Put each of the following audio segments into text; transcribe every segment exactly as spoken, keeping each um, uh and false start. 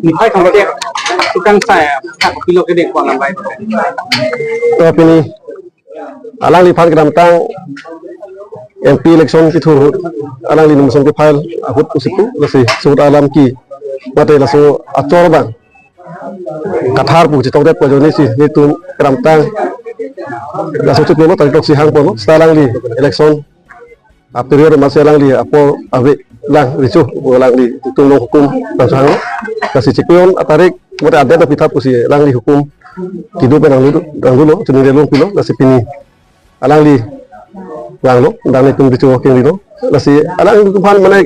Niphai kangthek tukang saya, tak pilo ke dek ko alam bai. To pini alangliphan kedamtang M P election kethur ahut alangli nomination ke-file ahut pusi pu, lasi suhut alam ke mate laso achor abang Kathar pu chetongdet pu ajoinesi netum kedamtang laso chiklo tarik throksi hangponlo, seta alangli election a-period amatsi alangli apor ave lang recho, alangli netum along hukum nangchehanglo. Lasi chiklo atarik mate adet apitha pusi alangli hukum kedo pen nanglu, nanglulo, chini relung pulo, lasi pini alangli vanglo, dang netum recho kengri lo. Lasi alangliphan mane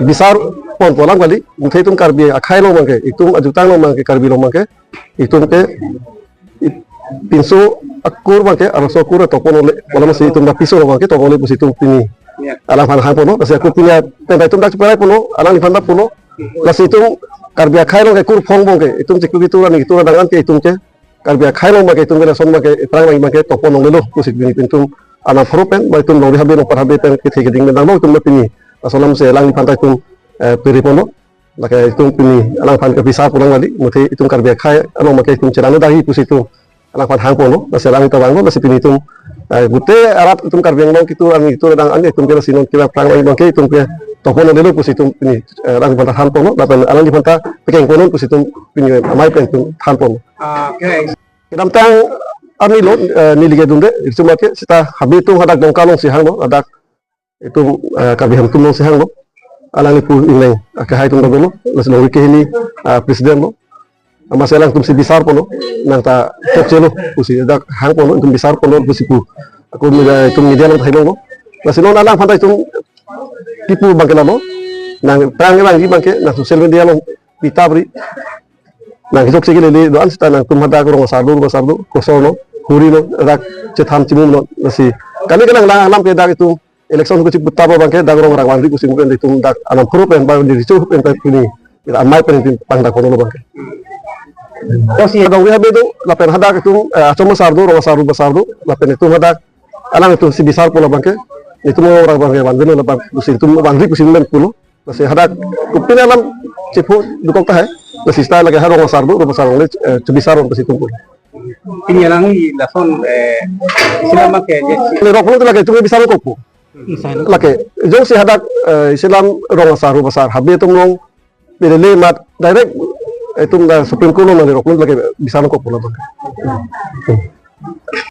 bisar ponpo alam kali, muthe itum Karbi akhei along abangke, itum ajutang along abangke, Karbi along abangke, itum ke i-, pinso akur abangke, arloso akur topon ole, alamsi itum dak piso abangke topon ole pusi itum pini Ya. Alangphan hangponlo, lasi ako pini pen itum dak cheparai ponlo, alangliphan dak pulo. Lasi itum Karbi akhei along ke kurphong abangke, itum chiklo ketur ani ketur adang an ke itum ke Karbi akhei along abangke itum ke lason abangke, iprang abangke topon longlelo pusi pini itum anam pharo pen, ba itum longri habe longpat habe pen kethe keding pen damlo itum pini. Laso alamsi alangliphan ta itum, eh, piri ponlo. Lake itum pini alangphan ke bisar pu lang kali, muthe itum Karbi akhei along abangke itum chelangno dagi pusi itum alangphan hangponlo, lasi alang ta vanglo, lasi pini itum, eh, gute arat itum Karbi Anglong ketur ani ketur adang an itum ke lasi non kira prang abangke itum ke topon longlelo pusi itum pini, eh, alangliphan ta thanponlo, lapen alangliphan ta pekeng ponlo pusi itum pini amei pen itum thanponlo. Okay. Kedamtang arni lo, eh, neli ke dunde, itum ke seta habe itum hadak Dongka alongsi hanglo, hadak itum, eh, Karbi Hemtum alongsi hanglo. Alangli pu ingleng, eh, akehai atum ta dolo, lasi longri kehini, eh, president lo. Amatsi alangtum si bisar ponlo, nang ta chokchelo pusi dak hangponlo, itum bisar ponlo pusi pu. Ako media, itum media along theklonglo. Lasi non alangphan ta itum kipu abangke lalo. Nang prang abangke abangke, nang social media along pitap ri. Nang kechokche kelele do-an seta nangtum hadak rong asar do, rong asar do, kosor lo, huri lo, dak chethan chimum lo, lasi. Kami ke nang lang alam ke dak itum election kuchik buta abangke dak rong rang vangri kuchik pen itum dak anam pharo pen ba di richo pen pen pini. Amei pen itum pangdak kono lo abangke. Lasi longri habe do, lapen hadak itum, eh, achom asar do, rong asar do, basar do, lapen itum hadak alangtum si bisar ponlo abangke. Itum rong rang abangke vanvelo labang kuchik itum vangri kuchik pen pulo. Lasi hadak kopine alam chepho dokok tahai. Lasi seta lake ha rong asar do, rong asar along le, eh, chebisar ong pusi itum pu. Pini alangli lason, eh, isi alam ke, je, le rok lo lake itum bisar kokpo. Lake jongsi hadak, eh, isi alam rong asar, rong asar, habe itum rong pele le mat direct itum dak Supreme Court along nang rok lo lake bisar kokpo labang.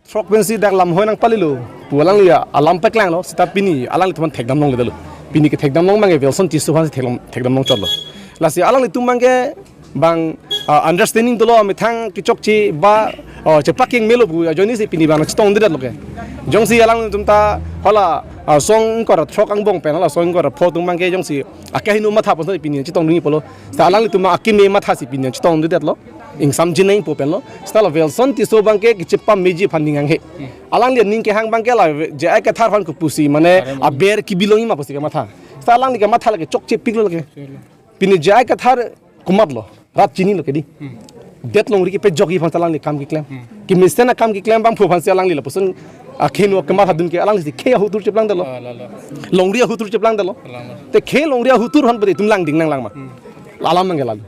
Throk pensi dak lamhoi nangpalilo pu alangli alam paklanglo, seta pini alanglitum aphan thekdam longledetlo. Pini kethekdam long abangke Welson Tisso aphansi thekdam, thekdam longchotlo. Lasi alanglitum abangke bang, ah, understanding dolo, methang kechokche ba, ah, chepakeng melo pu ajoinesi pini bang chetongdedetlo ke. Jongsi alanglitum ta hala, ah, song ingkoi ra throk angbong pen hala song ingkoi ra pho atum abangke jongsi akehingno matha ponsi pini chetongdunji pulo. Seta alanglitum akeme mathasi pini chetongdedetlo. Ingsamji nangpo penlo. Seta la Welson Tisso abangke kechepameji aphan ning hanghe. Alangli aning kehang abangke la J I Kathar aphan kopusi mane aber kebi longji ma pusi kematha. Seta alangli kematha lake chokchepiklo lake. Pini J I Kathar komatlo, rat chinilo ke di. Det longri kepejokji aphan alangli akam keklem. Kemesen akam keklem abangphu aphansi alangli lapuson akehingno kematha dun ke, alanglisi khei ahutur cheplangdetlo. Ah, lalo. Longri ahutur cheplangdetlo. Lalo. Te khei longri ahutur aphan pute itum langding nanglang ma. Alam abangke lalo.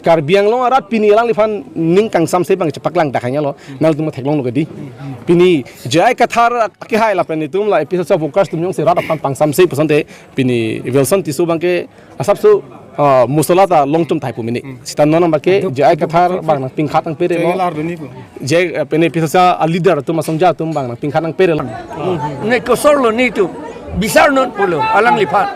Karbi Anglong arat pini alangliphan ning kangsamse abang chepaklang dak hanyalo. Nangtum theklonglo ke di. Pini J I Kathar akehai lapen itum la APHLC workers atum jongsi rat aphan pangsamse pusonte pini Welson Tisso abangke asapso, ah, mosola ta longchom tahai pu mene. Seta non abangke J I Kathar abang nangpingkhat nangpere lo. J I, eh, pini APHLC aleader atum asongja atum abang nangpingkhat nangpere lo. Ne kosorlo netum. Bisar non pulo, alangliphan.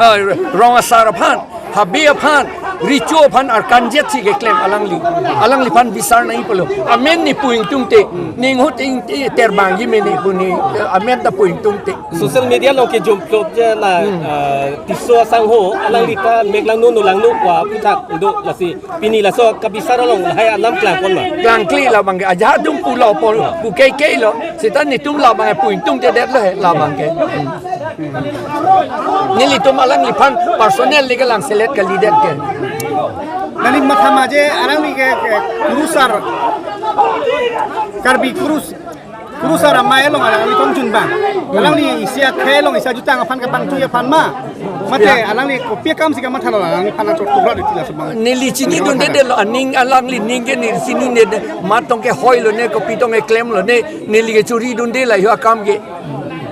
Ah, rong asar aphan, habe aphan, recho aphan arkanjetsi keklem alangli. Alangliphan bisar nangji pulo. Amen ne pu ingtungte, ne inghut ingti terbangji mene pu ne, amen ta pu ingtungte. Social media along kejom plot je la, ah, Tisso asangho, alangli ta mek langno no langno ko aputhak do lasi. Pini laso kabisar along lahai alam klangpon ma? Klangkle labangke, ajahak atum pulo pon, pu keikei lo, seta netum labangke pu ingtungtedetlo he labangke. Nelitum alangliphan personally kelang selet kalidet ke. Nangli matha ma je alangli ke, ke kurusar Karbi kurus Kurusar amei along alangli kongchun bang. Alangli isi akhei along isi ajutang aphan kapangthu aphan ma. Mate alangli kopi akam si kamatha lo, alangliphan chot tukra di tila sebang. Neli chinidunde detlo, aning alangli ning ke neli chinine det, mat tong ke hoi lo ne, kopi tong ke klem lo ne, neli ke churidunde lahei akam ke.